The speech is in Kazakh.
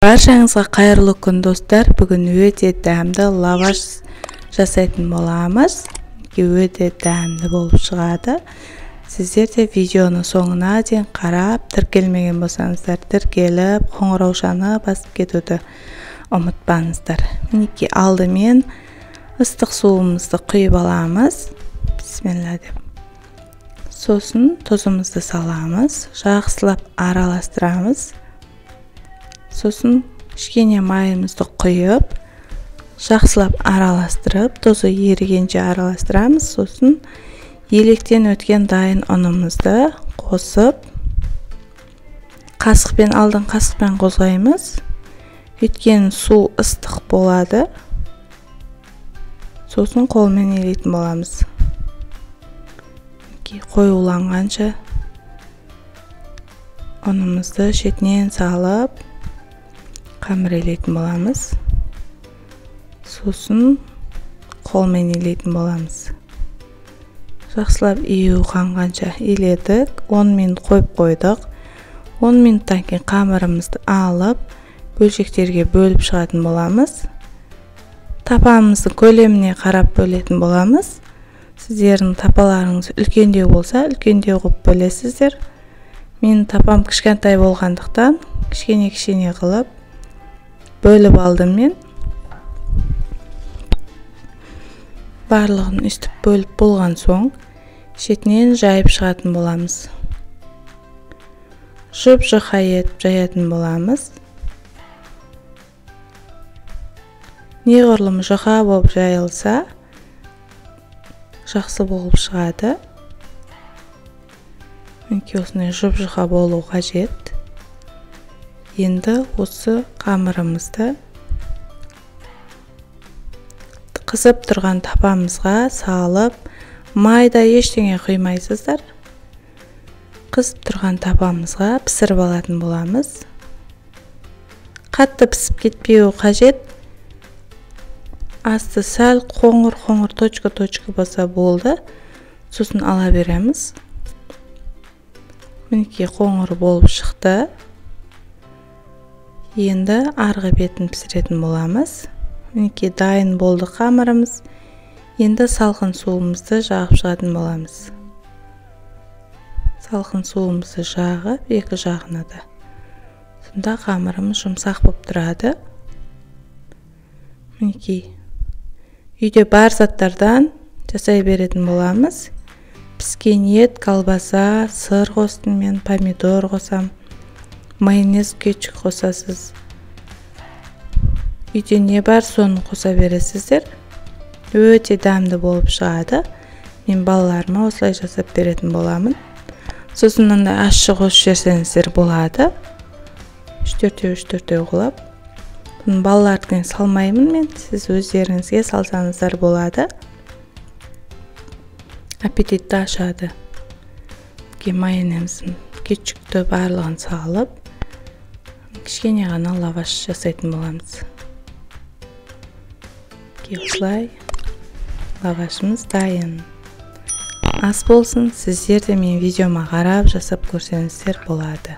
Баршаңызға қайырлы күн, достар. Бүгін өте дәмді лаваш жасайтын боламыз. Өте дәмді болып шығады. Сіздер де видеоны соңына дейін қарап, тіркелмеген болсаңыздар, тіркеліп, қоңыраушаны басып кетуді ұмытпаңыздар. Мінекей, алдымен ыстық суымызды құйып аламыз. Бисмилла деп. Сосын тұзымызды саламыз, жақсылап араластырамыз. Сосын кішкене майымызды құйып, жақсылап араластырып, тұзы ерігенше араластырамыз. Сосын електен өткен дайын ұнымызды қосып, қасықпен, алдын қасықпен қозғаймыз. Өйткені су ыстық болады. Сосын қолмен елейтін боламыз. Қоюланғанша ұнымызды шетінен салып қамыр елейтін боламыз. Сосын қолмен елейтін боламыз. Жақсылап ию қанғанша еледік. 10 минут қойып қойдық. 10 минуттан кейін қамырымызды алып, бөлшектерге бөліп шығатын боламыз. Тапамыздың көлеміне қарап бөлетін боламыз. Сіздердің тапаларыңыз үлкендеу болса, үлкендеу қылып бөлесіздер. Менің тапам кішкентай болғандықтан, кішкене-кішкене қылып бөліп алдым мен. Барлығын үстіп бөліп болған соң, шетінен жайып шығатын боламыз. Жұп-жұқа етіп жаятын боламыз. Неғұрлым жұқа болып жайылса, жақсы болып шығады. Мінекей, осындай жұп-жұқа болу қажет. Енді осы қамырымызды қызып тұрған тапамызға салып, майда ештеңе құймайсыздар. Қызып тұрған тапамызға пісіріп алатын боламыз. Қатты пісіп кетпеуі қажет. Асты сәл қоңыр-қоңыр точка-точка болса болды. Сосын ала береміз. Мінекей, қоңыр болып шықты. Енді арғы бетін пісіретін боламыз. Мінекей, дайын болды қамырымыз. Енді салқын суымызды жағып шығатын боламыз. Салқын суымызды жағып, екі жағына да. Сонда қамырымыз жұмсақ болып тұрады. Мінекей, үйде бар заттардан жасай беретін боламыз. Піскен ет, колбаса, сыр қостым мен, помидор қосам, майонез, кетчуп қосасыз. Үйде не бар, соны қоса бересіздер. Өте дәмді болып шығады. Мен балаларыма осылай жасап беретін боламын. Сосын мынандай ащы қосып жіберсеңіздер болады. Үш-төртеу қылып. Бұны балалардікіне салмаймын мен, сіз өздеріңізге салсаңыздар болады. Аппетитті ашады. Майонезін, кетчупті барлығын салып, кішкене ғана лаваш жасайтын боламыз. Осылай лавашымыз дайын. Ас болсын, сіздер де менің видеома қарап жасап көрсеңіздер болады.